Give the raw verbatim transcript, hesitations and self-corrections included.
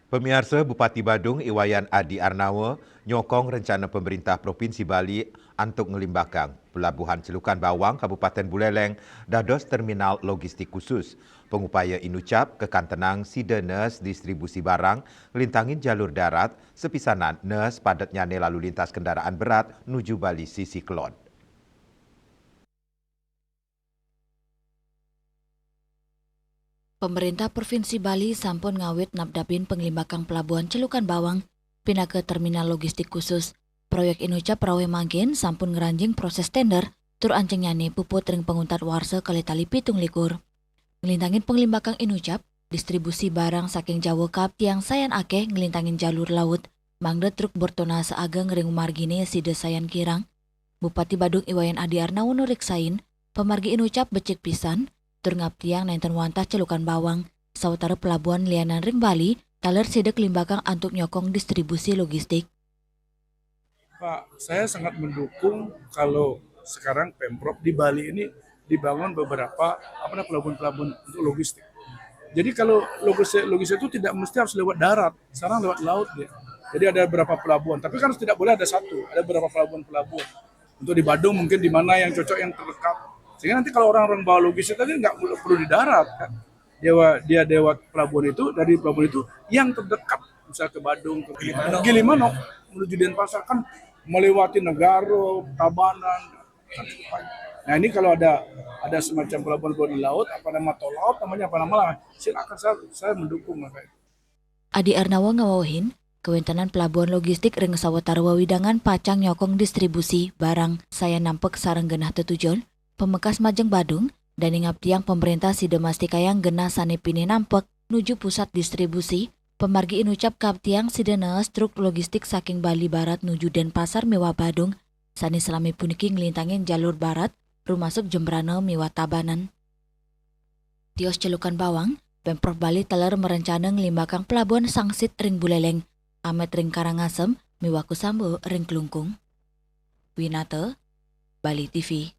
Pemiarsa, Bupati Badung Iwayan Adi Arnawa nyokong rencana pemerintah Provinsi Bali antuk ngelimbakang pelabuhan Celukan Bawang, Kabupaten Buleleng, dados terminal logistik khusus. Pengupaya inucap kekantenang sida nes distribusi barang ngelintangin jalur darat, sepisanan nes padatnyane lalu lintas kendaraan berat nuju Bali sisi kelod. Pemerintah Provinsi Bali sampun ngawit napdapin penglimbakang pelabuhan Celukan Bawang pinaka terminal logistik khusus. Proyek inucap rawuh mangkin sampun ngranjing proses tender tur anjingnyane puput ring panguntat warsa kalih tali pitung likur. Nglintangin penglimbakang inucap, distribusi barang saking Jawa kaaptiang sayan akeh nglintangin jalur laut, mangda truk bertona seageng ring margine sida sayan kirang. Bupati Badung Iwayan Adi Arnawa nureksain, pamargi inucap becik pisan, tur ngaptiang nenten wantah Celukan Bawang, sawatara pelabuhan lianan ring Bali, taler sida kelimbakang antuk nyokong distribusi logistik. Pak, saya sangat mendukung kalau sekarang Pemprov di Bali ini dibangun beberapa apa namanya pelabuhan-pelabuhan untuk logistik. Jadi kalau logistik, logistik itu tidak mesti harus lewat darat, sekarang lewat laut dia. Jadi ada beberapa pelabuhan, tapi kan tidak boleh ada satu, ada beberapa pelabuhan-pelabuhan. Untuk di Badung mungkin di mana yang cocok, yang terdekat. Sehingga nanti kalau orang-orang bawa logistik tadi nggak perlu di darat kan. Dia dia lewat pelabuhan itu, dari pelabuhan itu yang terdekat, misal ke Badung, ke Gilimanuk, menuju Denpasar kan melewati Negaro, Tabanan. Nah, ini kalau ada ada semacam pelabuhan, pelabuhan di laut, apa nama, tol laut namanya, apa nama lah, silakan, saya saya mendukung lah kayak. Adi Arnawa ngawehin, kawentenan pelabuhan logistik ring sawatara wewidangan pacang nyokong distribusi barang sayan nampek sareng genah tetujon, pamekas majeng Badung, dane ngaptiang pamerintah sida mastikayang genah sane pinih nampek nuju pusat distribusi. Pamargi inucap kaaptiang sida nees truk logistik saking Bali Barat nuju Denpasar miwah Badung, sane salami puniki nglintangin jalur barat, rumasuk Jembrana miwah Tabanan. Tios Celukan Bawang, Pemprov Bali taler merencana nglimbakang pelabuhan Sangsit ring Buleleng, Amet ring Karangasem, miwah Kusamba ring Klungkung. Winata, Bali T V.